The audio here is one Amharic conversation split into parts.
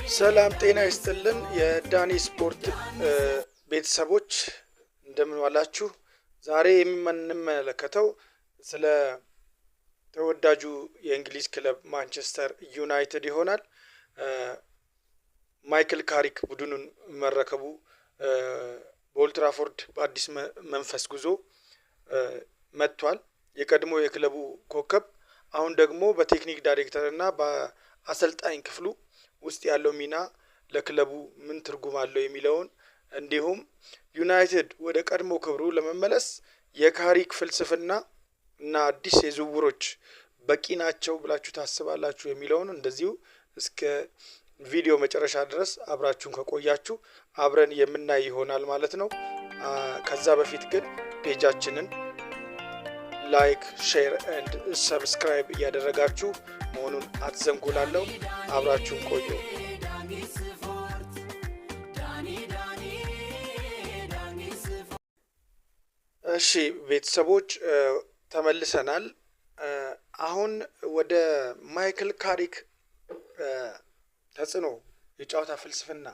ሰላም ጤና ይስጥልን የዳኒ ስፖርት ቤተሰቦች፣ እንደምን ዋላችሁ? ዛሬ የምንመለከተው ስለ ተወዳጁ የእንግሊዝ ክለብ ማንቸስተር ዩናይትድ ይሆናል። ማይክል ካሪክ ቡድኑን መረከቡ በኦልትራፎርድ በአዲስ መንፈስ ጉዞ መጥቷል። የቀድሞ የክለቡ ኮከብ አሁን ደግሞ በቴክኒክ ዳይሬክተር እና በአሰልጣኝ ክፍሉ ውስጥ ያለው ሚና ለክለቡ ምን ትርጉም አለው የሚለውን፣ እንዲሁም ዩናይትድ ወደ ቀድሞ ክብሩ ለመመለስ የካሪክ ፍልስፍና እና አዲስ የዝውውሮች በቂ ናቸው ብላችሁ ታስባላችሁ የሚለውን እንደዚሁ እስከ ቪዲዮ መጨረሻ ድረስ አብራችሁን ከቆያችሁ አብረን የምናይ ይሆናል ማለት ነው። ከዛ በፊት ግን page ኣችንን like፣ share and subscribe እያደረጋችሁ መሆኑን አትዘንጉ እላለሁ። አብራችሁን ቆዩ። እሺ ቤተሰቦች፣ ተመልሰናል። አሁን ወደ ማይክል ካሪክ ተጽዕኖ፣ የጨዋታ ፍልስፍና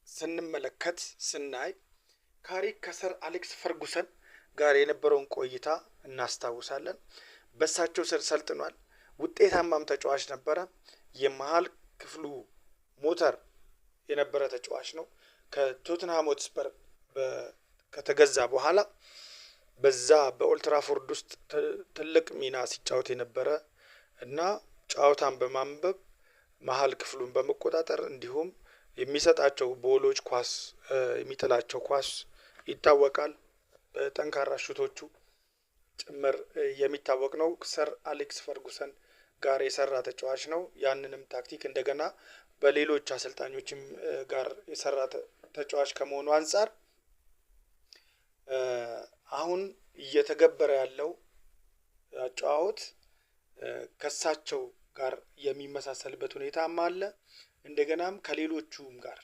ስንመለከት፣ ስናይ ካሪክ ከሰር አሌክስ ፈርጉሰን ጋር የነበረውን ቆይታ እናስታውሳለን። በሳቸው ስር ሰልጥኗል። ውጤታማም ተጫዋች ነበረ። የመሀል ክፍሉ ሞተር የነበረ ተጫዋች ነው። ከቶትንሃም ሆትስፐር ከተገዛ በኋላ በዛ በኦልትራፎርድ ውስጥ ትልቅ ሚና ሲጫወት የነበረ እና ጨዋታን በማንበብ፣ መሀል ክፍሉን በመቆጣጠር፣ እንዲሁም የሚሰጣቸው ball ኦች፣ ኳስ የሚጥላቸው ኳስ ይታወቃል። በጠንካራ shoot ኦቹ ጭምር የሚታወቅ ነው። ሰር አሌክስ ፈርጉሰን ጋር የሰራ ተጫዋች ነው። ያንንም ታክቲክ እንደገና በሌሎች አሰልጣኞችም ጋር የሰራ ተጫዋች ከመሆኑ አንጻር አሁን እየተገበረ ያለው አጨዋወት ከሳቸው ጋር የሚመሳሰልበት ሁኔታም አለ። እንደገናም ከሌሎቹም ጋር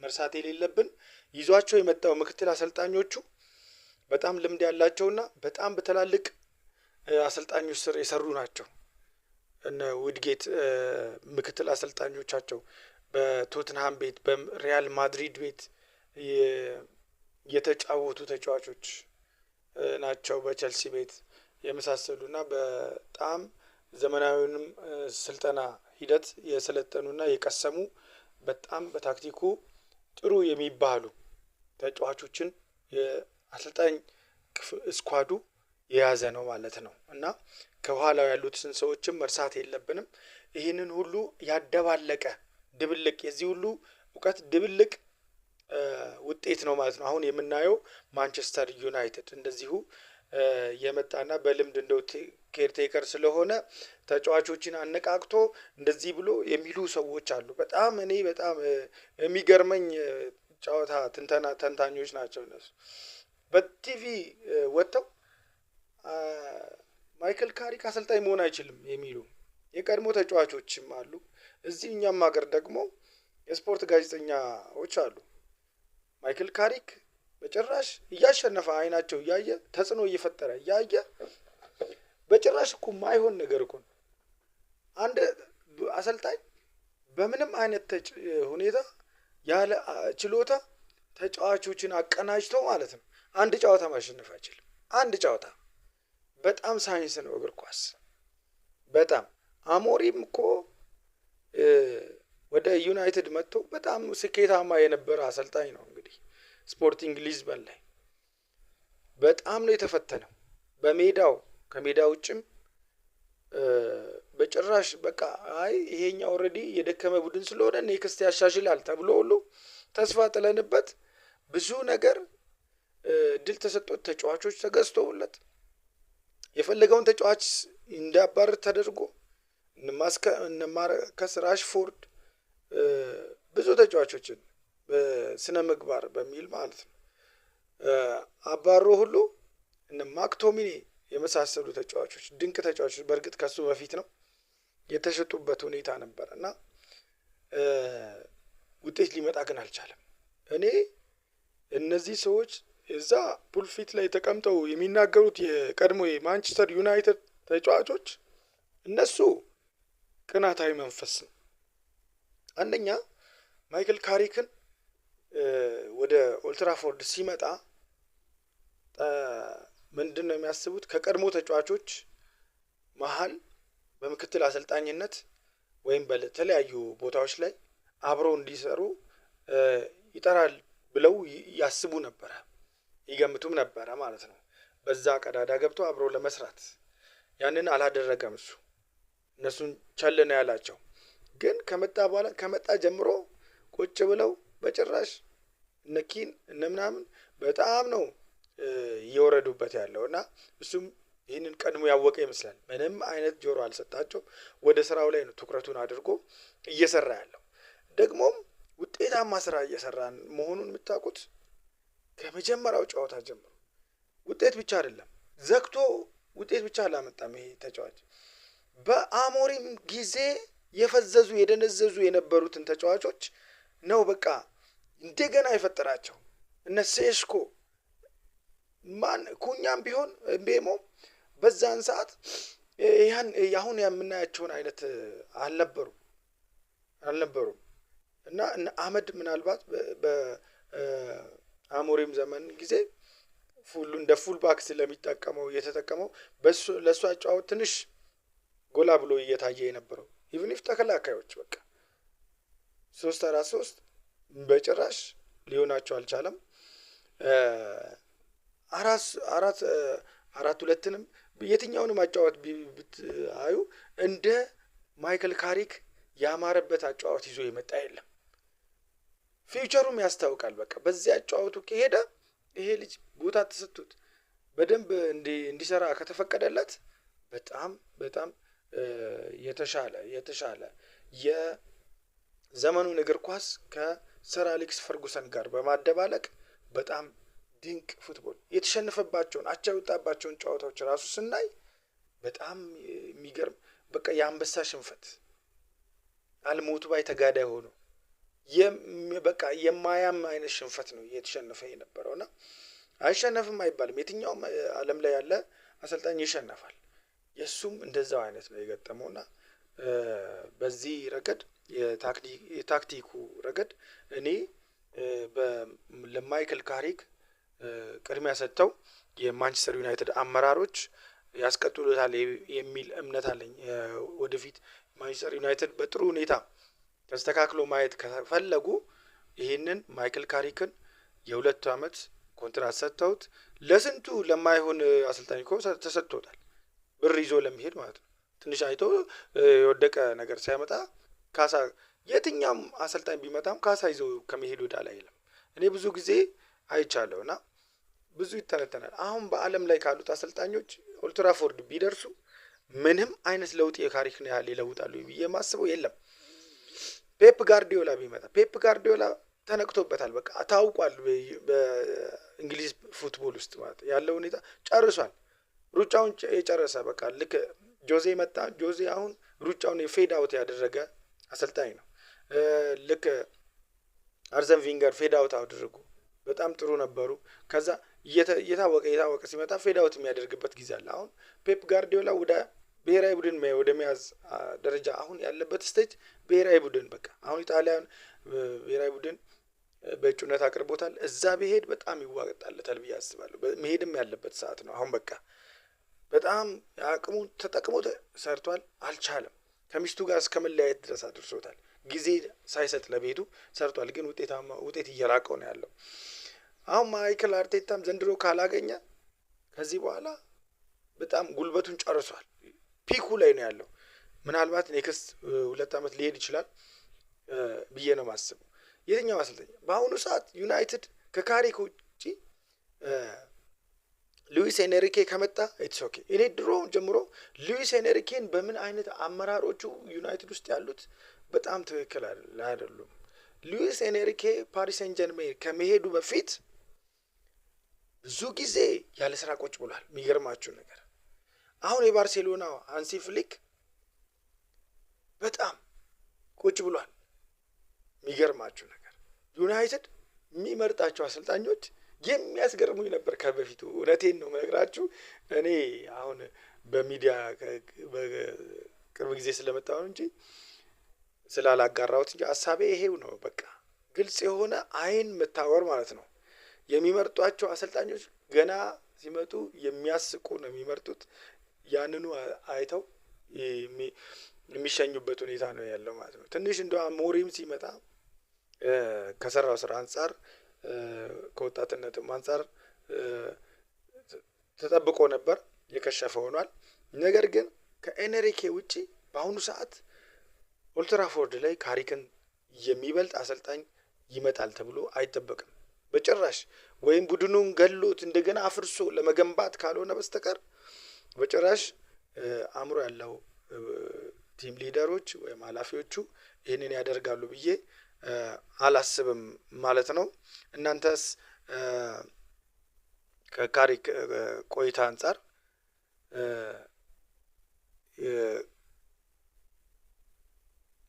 መርሳት የሌለብን ይዟቸው የመጣው ምክትል አሰልጣኞቹ በጣም ልምድ ያላቸውና በጣም በትላልቅ አሰልጣኞች ስር የሰሩ ናቸው። እነ ውድጌት ምክትል አሰልጣኞቻቸው በቶትንሃም ቤት፣ በሪያል ማድሪድ ቤት የተጫወቱ ተጫዋቾች ናቸው። በቸልሲ ቤት የመሳሰሉና በጣም ዘመናዊውንም ስልጠና ሂደት የሰለጠኑና የቀሰሙ፣ በጣም በታክቲኩ ጥሩ የሚባሉ ተጫዋቾችን የአሰልጣኝ squad ኡ የያዘ ነው ማለት ነው። እና ከኋላው ያሉትን ሰዎችም መርሳት የለብንም። ይህንን ሁሉ ያደባለቀ ድብልቅ፣ የዚህ ሁሉ እውቀት ድብልቅ ውጤት ነው ማለት ነው። አሁን የምናየው ማንቸስተር ዩናይትድ እንደዚሁ የመጣና በልምድ እንደው caretaker ስለሆነ ተጫዋቾችን አነቃቅቶ እንደዚህ ብሎ የሚሉ ሰዎች አሉ። በጣም እኔ በጣም የሚገርመኝ ጨዋታ ትንተና ተንታኞች ናቸው እነሱ። በቲቪ ወጥተው ማይክል ካሪክ አሰልጣኝ መሆን አይችልም የሚሉ የቀድሞ ተጫዋቾችም አሉ። እዚህ እኛም ሀገር ደግሞ የስፖርት ጋዜጠኛዎች አሉ። ማይክል ካሪክ በጭራሽ እያሸነፈ፣ አይናቸው እያየ፣ ተጽዕኖ እየፈጠረ እያየ፣ በጭራሽ እኮ ማይሆን ነገር እኮ ነው። አንድ አሰልጣኝ በምንም አይነት ሁኔታ ያለ ችሎታ ተጫዋቾችን አቀናጅቶ ማለት ነው አንድ ጨዋታ ማሸነፍ አይችልም። አንድ ጨዋታ፣ በጣም ሳይንስ ነው እግር ኳስ። በጣም አሞሪም እኮ ወደ ዩናይትድ መጥቶ በጣም ስኬታማ የነበረ አሰልጣኝ ነው። እንግዲህ ስፖርቲንግ ሊዝበን ላይ በጣም ነው የተፈተነው። በሜዳው ከሜዳ ውጭም በጭራሽ በቃ አይ ይሄኛው already የደከመ ቡድን ስለሆነ next ያሻሽላል ተብሎ ሁሉ ተስፋ ጥለንበት፣ ብዙ ነገር እድል ተሰጥቶት፣ ተጫዋቾች ተገዝተውለት፣ የፈለገውን ተጫዋች እንዲያባርር ተደርጎ፣ እነ ማርከስ ራሽፎርድ ብዙ ተጫዋቾችን በስነ ምግባር በሚል ማለት ነው አባሮ ሁሉ፣ እነ ማክቶሚኔ የመሳሰሉ ተጫዋቾች፣ ድንቅ ተጫዋቾች፣ በእርግጥ ከሱ በፊት ነው፣ የተሸጡበት ሁኔታ ነበር እና ውጤት ሊመጣ ግን አልቻለም። እኔ እነዚህ ሰዎች እዛ pulpit ላይ ተቀምጠው የሚናገሩት የቀድሞ የማንቸስተር ዩናይትድ ተጫዋቾች እነሱ ቅናታዊ መንፈስ ነው። አንደኛ ማይክል ካሪክን ወደ ኦልትራፎርድ ሲመጣ ምንድን ነው የሚያስቡት? ከቀድሞ ተጫዋቾች መሀል በምክትል አሰልጣኝነት ወይም በተለያዩ ቦታዎች ላይ አብረው እንዲሰሩ ይጠራል ብለው ያስቡ ነበረ፣ ይገምቱም ነበረ ማለት ነው። በዛ ቀዳዳ ገብቶ አብሮ ለመስራት ያንን አላደረገም። እሱ እነሱን ቸል ነው ያላቸው። ግን ከመጣ በኋላ፣ ከመጣ ጀምሮ ቁጭ ብለው በጭራሽ እነ ኪን እነ ምናምን በጣም ነው እየወረዱበት ያለው እና እሱም ይህንን ቀድሞ ያወቀ ይመስላል። ምንም አይነት ጆሮ አልሰጣቸው። ወደ ስራው ላይ ነው ትኩረቱን አድርጎ እየሰራ ያለው። ደግሞም ውጤታማ ስራ እየሰራ መሆኑን የምታውቁት ከመጀመሪያው ጨዋታ ጀምሮ ውጤት ብቻ አይደለም፣ ዘግቶ ውጤት ብቻ አላመጣም። ይሄ ተጫዋች በአሞሪም ጊዜ የፈዘዙ የደነዘዙ የነበሩትን ተጫዋቾች ነው በቃ እንደገና የፈጠራቸው። እነ ሴሽኮ፣ ማን፣ ኩኛም ቢሆን ምቤሞ በዛን ሰዓት ያን አሁን የምናያቸውን አይነት አልነበሩም እና እነ አህመድ ምናልባት በአሞሪም ዘመን ጊዜ full እንደ full back ስለሚጠቀመው እየተጠቀመው ለእሱ አጨዋወት ትንሽ ጎላ ብሎ እየታየ የነበረው፣ even if ተከላካዮች በቃ 3-4-3 በጭራሽ ሊሆናቸው አልቻለም። 4-4-2ንም የትኛውንም አጨዋወት ብታዩ እንደ ማይክል ካሪክ ያማረበት አጨዋወት ይዞ የመጣ የለም። Future ኡም ያስታውቃል። በቃ በዚህ አጨዋወቱ ከሄደ ይሄ ልጅ ቦታ ተሰጥቶት በደንብ እንዲሰራ ከተፈቀደለት በጣም በጣም የተሻለ የዘመኑን እግር ኳስ ከሰር አሌክስ ፈርጉሰን ጋር በማደባለቅ በጣም ድንቅ football፣ የተሸነፈባቸውን አቻ የወጣባቸውን ጨዋታዎች ራሱ ስናይ በጣም የሚገርም በቃ የአንበሳ ሽንፈት፣ አልሞቱ ባይ ተጋዳይ ሆኖ በቃ የማያም አይነት ሽንፈት ነው እየተሸነፈ የነበረው እና አይሸነፍም አይባልም። የትኛውም ዓለም ላይ ያለ አሰልጣኝ ይሸነፋል። የእሱም እንደዛው አይነት ነው የገጠመው እና በዚህ ረገድ የታክቲኩ ረገድ እኔ ለማይክል ካሪክ ቅድሚያ ሰጥተው የማንቸስተር ዩናይትድ አመራሮች ያስቀጥሉታል የሚል እምነት አለኝ። ወደፊት ማንቸስተር ዩናይትድ በጥሩ ሁኔታ ተስተካክሎ ማየት ከፈለጉ ይህንን ማይክል ካሪክን የ2 አመት ኮንትራት ሰጥተውት፣ ለስንቱ ለማይሆን አሰልጣኝ እኮ ተሰጥቶታል። ብር ይዞ ለመሄድ ማለት ነው። ትንሽ አይቶ የወደቀ ነገር ሲያመጣ ካሳ፣ የትኛውም አሰልጣኝ ቢመጣም ካሳ ይዞ ከመሄድ ወደ ላይ አይልም። እኔ ብዙ ጊዜ አይቻለሁ እና ብዙ ይተነተናል። አሁን በዓለም ላይ ካሉት አሰልጣኞች ኦልትራፎርድ ቢደርሱ ምንም አይነት ለውጥ የካሪክን ያህል ይለውጣሉ ብዬ የማስበው የለም። ፔፕ ጋርዲዮላ ቢመጣ፣ ፔፕ ጋርዲዮላ ተነቅቶበታል። በቃ ታውቋል። በእንግሊዝ football ውስጥ ማለት ያለው ሁኔታ ጨርሷል። ሩጫውን የጨረሰ በቃ ልክ ጆዜ መጣ። ጆዜ አሁን ሩጫውን የ fade out ያደረገ አሰልጣኝ ነው። ልክ አርሰን ቪንገር fade out አድርጉ በጣም ጥሩ ነበሩ። ከዛ እየታወቀ እየታወቀ ሲመጣ fade out የሚያደርግበት ጊዜ አለ። አሁን ፔፕ ጋርዲዮላ ወደ ብሔራዊ ቡድን ወደ መያዝ ደረጃ አሁን ያለበት stage ብሔራዊ ቡድን በቃ አሁን ኢጣሊያን ብሔራዊ ቡድን በእጩነት አቅርቦታል። እዛ ቢሄድ በጣም ይዋጣለታል ብዬ አስባለሁ። መሄድም ያለበት ሰዓት ነው። አሁን በቃ በጣም አቅሙን ተጠቅሞ ሰርቷል፣ አልቻለም። ከሚስቱ ጋር እስከ መለያየት ድረስ አድርሶታል። ጊዜ ሳይሰጥ ለቤቱ ሰርቷል፣ ግን ውጤታማ ውጤት እየራቀው ነው ያለው። አሁን ማይክል አርቴታም ዘንድሮ ካላገኘ ከዚህ በኋላ በጣም ጉልበቱን ጨርሷል። Peak ኡ ላይ ነው ያለው። ምናልባት next 2 ዓመት ሊሄድ ይችላል ብዬ ነው የማስበው። የትኛው አሰልጣኝ በአሁኑ ሰዓት ዩናይትድ ከካሪክ ውጪ ሉዊስ ኤንሪኬ ከመጣ it's okay። እኔ ድሮ ጀምሮ ሉዊስ ኤንሪኬን በምን አይነት አመራሮቹ ዩናይትድ ውስጥ ያሉት በጣም ትክክል አይደሉም። ሉዊስ ኤንሪኬ ፓሪስ ሴን ጀርሜን ከመሄዱ በፊት ብዙ ጊዜ ያለ ስራ ቁጭ ብሏል። የሚገርማችሁ ነገር አሁን የባርሴሎና ሃንሲ ፍሊክ በጣም ቁጭ ብሏል። የሚገርማችሁ ነገር ዩናይትድ የሚመርጣቸው አሰልጣኞች የሚያስገርሙኝ ነበር ከበፊቱ። እውነቴን ነው የምነግራችሁ። እኔ አሁን በሚዲያ በቅርብ ጊዜ ስለመጣሁ እንጂ ስላላጋራሁት እንጂ ሀሳቤ ይሄው ነው። በቃ ግልጽ የሆነ አይን መታወር ማለት ነው። የሚመርጧቸው አሰልጣኞች ገና ሲመጡ የሚያስቁ ነው የሚመርጡት። ያንኑ አይተው የሚሸኙበት ሁኔታ ነው ያለው ማለት ነው። ትንሽ እንደው አሞሪም ሲመጣ ከሰራው ስራ አንፃር፣ ከወጣትነትም አንፃር ተጠብቆ ነበር፣ የከሸፈ ሆኗል። ነገር ግን ከኤንሪኬ ውጪ በአሁኑ ሰዓት ኦልትራፎርድ ላይ ካሪክን የሚበልጥ አሰልጣኝ ይመጣል ተብሎ አይጠበቅም በጭራሽ። ወይም ቡድኑን ገሎት እንደገና አፍርሶ ለመገንባት ካልሆነ በስተቀር በጭራሽ አእምሮ ያለው team leader ኦች ወይም ኃላፊዎቹ ይህንን ያደርጋሉ ብዬ አላስብም ማለት ነው። እናንተስ ከካሪክ ቆይታ አንጻር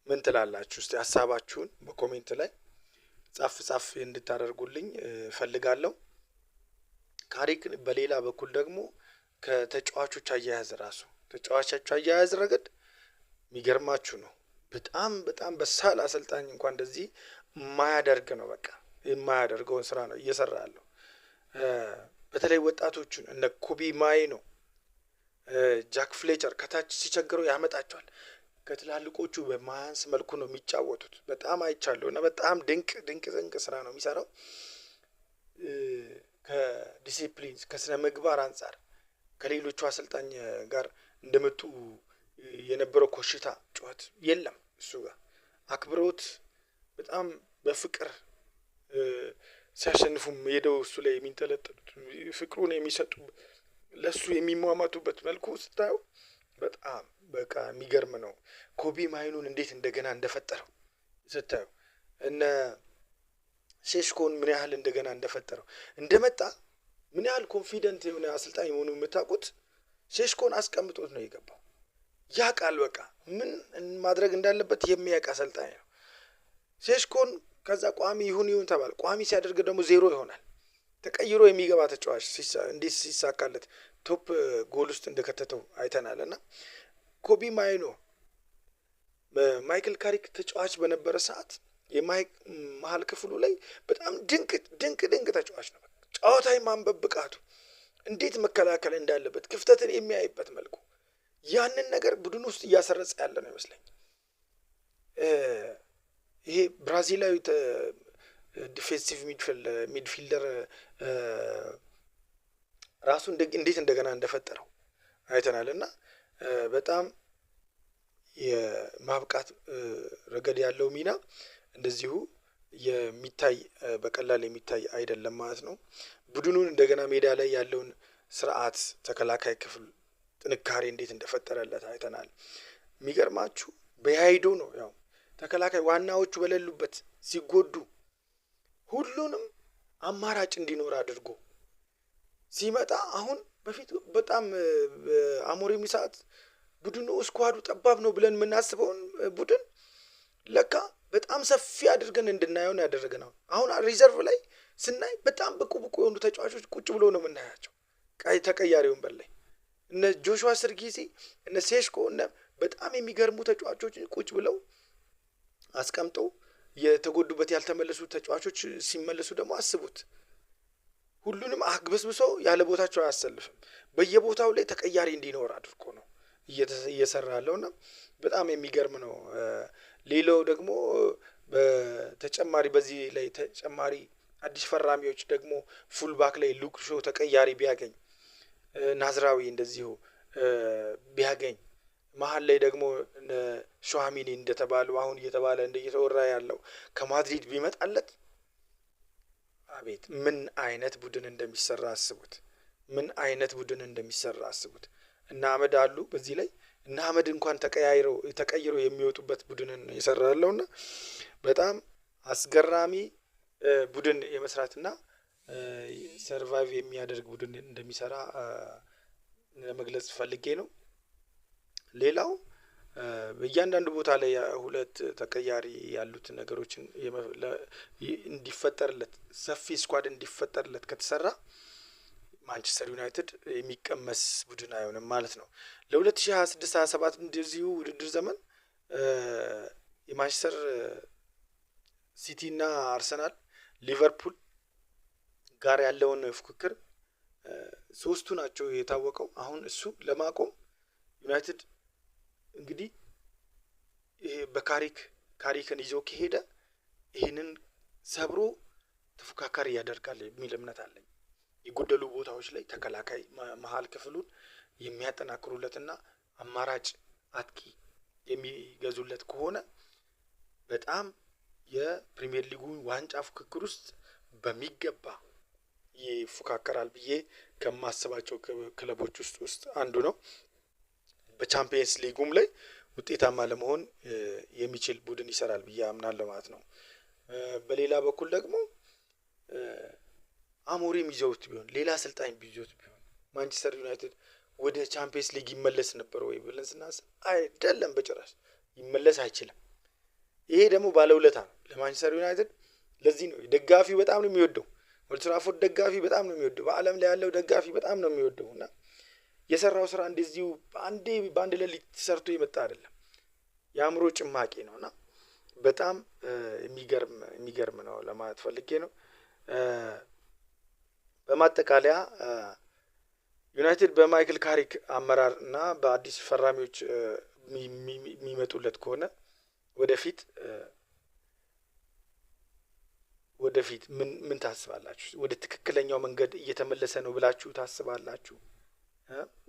ምን ትላላችሁ? እስቲ ሀሳባችሁን በ comment ላይ ጻፍ ጻፍ እንድታደርጉልኝ እፈልጋለሁ። ካሪክ በሌላ በኩል ደግሞ ከተጫዋቾች አያያዝ ራሱ ተጫዋቾች አያያዝ ረገድ የሚገርማችሁ ነው። በጣም በጣም በሳል አሰልጣኝ እንኳን እንደዚህ የማያደርግ ነው። በቃ የማያደርገውን ስራ ነው እየሰራ ያለው። በተለይ ወጣቶቹን እነ ኮቢ ማይኖ፣ ጃክ ፍሌቸር ከታች ሲቸግረው ያመጣቸዋል። ከትላልቆቹ በማያንስ መልኩ ነው የሚጫወቱት። በጣም አይቻለሁ እና በጣም ድንቅ ድንቅ ድንቅ ስራ ነው የሚሰራው። ከዲሲፕሊን፣ ከስነ ምግባር አንጻር ከሌሎቹ አሰልጣኝ ጋር እንደመጡ የነበረው ኮሽታ፣ ጩኸት የለም። እሱ ጋር አክብሮት በጣም በፍቅር ሲያሸንፉም ሄደው እሱ ላይ የሚንጠለጠሉት፣ ፍቅሩን የሚሰጡ፣ ለእሱ የሚሟሟቱበት መልኩ ስታየው በጣም በቃ የሚገርም ነው። ኮቢ ማይኑን እንዴት እንደገና እንደፈጠረው ስታዩ፣ እነ ሴሽኮን ምን ያህል እንደገና እንደፈጠረው፣ እንደመጣ ምን ያህል confident የሆነ አሰልጣኝ መሆኑ የምታውቁት ሴሽኮን አስቀምጦት ነው የገባው። ያ ቃል በቃ ምን ማድረግ እንዳለበት የሚያውቅ አሰልጣኝ ነው። ሴሽኮን ከዛ ቋሚ ይሁን ይሁን ተባለ። ቋሚ ሲያደርግ ደግሞ ዜሮ ይሆናል። ተቀይሮ የሚገባ ተጫዋች እንዴት ሲሳካለት top ጎል ውስጥ እንደከተተው አይተናል። እና ኮቢ ማይኖ፣ ማይክል ካሪክ ተጫዋች በነበረ ሰዓት የመሀል ክፍሉ ላይ በጣም ድንቅ ድንቅ ድንቅ ተጫዋች ነው። ጨዋታ የማንበብ ብቃቱ፣ እንዴት መከላከል እንዳለበት ክፍተትን የሚያይበት መልኩ ያንን ነገር ቡድን ውስጥ እያሰረጸ ያለ ነው ይመስለኝ። ይሄ ብራዚላዊ defensive midfielder ራሱ እንዴት እንደገና እንደፈጠረው አይተናል። እና በጣም የማብቃት ረገድ ያለው ሚና እንደዚሁ የሚታይ በቀላል የሚታይ አይደለም ማለት ነው። ቡድኑን እንደገና ሜዳ ላይ ያለውን ስርዓት፣ ተከላካይ ክፍል ጥንካሬ እንዴት እንደፈጠረለት አይተናል። የሚገርማችሁ በያይዶ ነው፣ ያው ተከላካይ ዋናዎቹ በሌሉበት ሲጎዱ ሁሉንም አማራጭ እንዲኖር አድርጎ ሲመጣ፣ አሁን በፊት በጣም አሞሪም ሰዓት ቡድኑ squad ኡ ጠባብ ነው ብለን የምናስበውን ቡድን ለካ በጣም ሰፊ አድርገን እንድናየውን ያደረገን። አሁን reserve ላይ ስናይ በጣም ብቁ ብቁ የሆኑ ተጫዋቾች ቁጭ ብሎ ነው የምናያቸው። ተቀያሪ ወንበር ላይ እነ ጆሹዋ ዚርክዚ፣ እነ ሴሽኮ፣ እነ በጣም የሚገርሙ ተጫዋቾች ቁጭ ብለው አስቀምጠው፣ የተጎዱበት ያልተመለሱ ተጫዋቾች ሲመለሱ ደግሞ አስቡት። ሁሉንም አግበስብሶ ያለ ቦታቸው አያሰልፍም። በየቦታው ላይ ተቀያሪ እንዲኖር አድርጎ ነው እየሰራ ያለውና በጣም የሚገርም ነው። ሌላው ደግሞ በተጨማሪ በዚህ ላይ ተጨማሪ አዲስ ፈራሚዎች ደግሞ full back ላይ ሉክ ሾው ተቀያሪ ቢያገኝ፣ ናዝራዊ እንደዚሁ ቢያገኝ፣ መሀል ላይ ደግሞ ሹዋሚኒ እንደተባለው አሁን እየተባለ እንደ እየተወራ ያለው ከማድሪድ ቢመጣለት አቤት ምን አይነት ቡድን እንደሚሰራ አስቡት። ምን አይነት ቡድን እንደሚሰራ አስቡት። እነ አመድ አሉ፣ በዚህ ላይ እነ አመድ እንኳን ተቀያይረው ተቀይረው የሚወጡበት ቡድንን የሰራ ያለውና በጣም አስገራሚ ቡድን የመስራትና survive የሚያደርግ ቡድን እንደሚሰራ ለመግለጽ ፈልጌ ነው። ሌላው በእያንዳንዱ ቦታ ላይ ሁለት ተቀያሪ ያሉት ነገሮችን እንዲፈጠርለት፣ ሰፊ squad እንዲፈጠርለት ከተሰራ ማንቸስተር ዩናይትድ የሚቀመስ ቡድን አይሆንም ማለት ነው። ለ2026/27 እንደዚሁ ውድድር ዘመን የማንቸስተር ሲቲ እና አርሰናል፣ ሊቨርፑል ጋር ያለውን ፉክክር ሶስቱ ናቸው የታወቀው። አሁን እሱ ለማቆም ዩናይትድ እንግዲህ ይሄ በካሪክ ካሪክን ይዞ ከሄደ ይህንን ሰብሮ ተፎካካሪ ያደርጋል የሚል እምነት አለኝ። የጎደሉ ቦታዎች ላይ ተከላካይ መሀል ክፍሉን የሚያጠናክሩለትና አማራጭ አጥቂ የሚገዙለት ከሆነ በጣም የፕሪሚየር ሊጉ ዋንጫ ፉክክር ውስጥ በሚገባ ይፎካከራል ብዬ ከማስባቸው ክለቦች ውስጥ አንዱ ነው። በቻምፒየንስ ሊጉም ላይ ውጤታማ ለመሆን የሚችል ቡድን ይሰራል ብዬ አምናለሁ ማለት ነው። በሌላ በኩል ደግሞ አሞሪም ይዘውት ቢሆን፣ ሌላ አሰልጣኝ ይዘውት ቢሆን ማንቸስተር ዩናይትድ ወደ ቻምፒየንስ ሊግ ይመለስ ነበር ወይ ብለን ስናስብ አይደለም፣ በጭራሽ ይመለስ አይችልም። ይሄ ደግሞ ባለውለታ ነው ለማንቸስተር ዩናይትድ። ለዚህ ነው ደጋፊው በጣም ነው የሚወደው። ኦልድ ትራፎርድ ደጋፊ በጣም ነው የሚወደው። በዓለም ላይ ያለው ደጋፊ በጣም ነው የሚወደው እና የሰራው ስራ እንደዚሁ በአንዴ በአንድ ሌሊት ሰርቶ የመጣ አይደለም። የአእምሮ ጭማቂ ነው እና በጣም የሚገርም የሚገርም ነው ለማለት ፈልጌ ነው። በማጠቃለያ ዩናይትድ በማይክል ካሪክ አመራር እና በአዲስ ፈራሚዎች የሚመጡለት ከሆነ ወደፊት ምን ምን ታስባላችሁ? ወደ ትክክለኛው መንገድ እየተመለሰ ነው ብላችሁ ታስባላችሁ?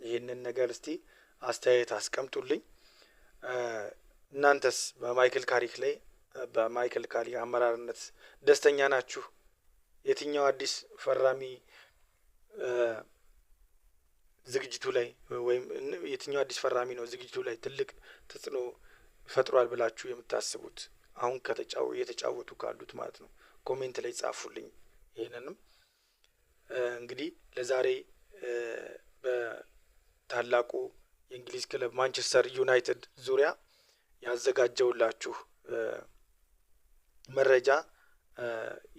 ይህንን ነገር እስቲ አስተያየት አስቀምጡልኝ። እናንተስ በማይክል ካሪክ ላይ፣ በማይክል ካሪክ አመራርነት ደስተኛ ናችሁ? የትኛው አዲስ ፈራሚ ዝግጅቱ ላይ ወይም የትኛው አዲስ ፈራሚ ነው ዝግጅቱ ላይ ትልቅ ተጽዕኖ ፈጥሯል ብላችሁ የምታስቡት፣ አሁን እየተጫወቱ ካሉት ማለት ነው? Comment ላይ ጻፉልኝ። ይህንንም እንግዲህ ለዛሬ በታላቁ የእንግሊዝ ክለብ ማንቸስተር ዩናይትድ ዙሪያ ያዘጋጀውላችሁ መረጃ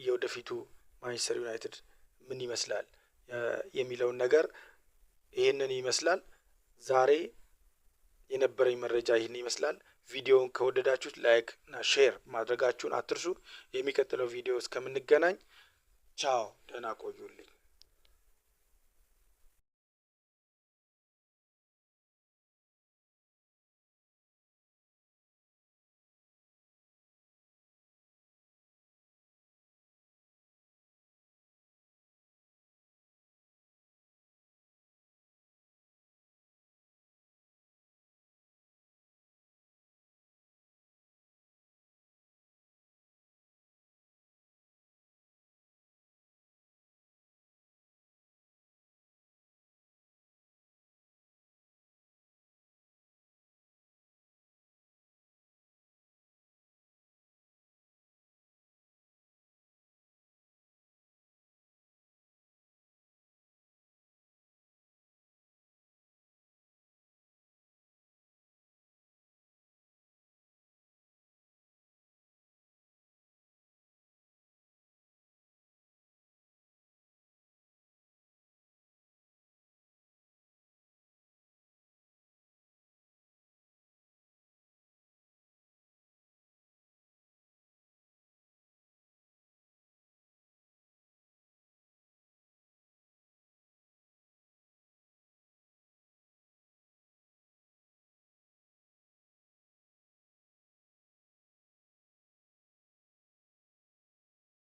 የወደፊቱ ማንቸስተር ዩናይትድ ምን ይመስላል የሚለውን ነገር ይህንን ይመስላል። ዛሬ የነበረኝ መረጃ ይህን ይመስላል። ቪዲዮውን ከወደዳችሁት like እና share ማድረጋችሁን አትርሱ። የሚቀጥለው ቪዲዮ እስከምንገናኝ ቻው፣ ደህና ቆዩልኝ።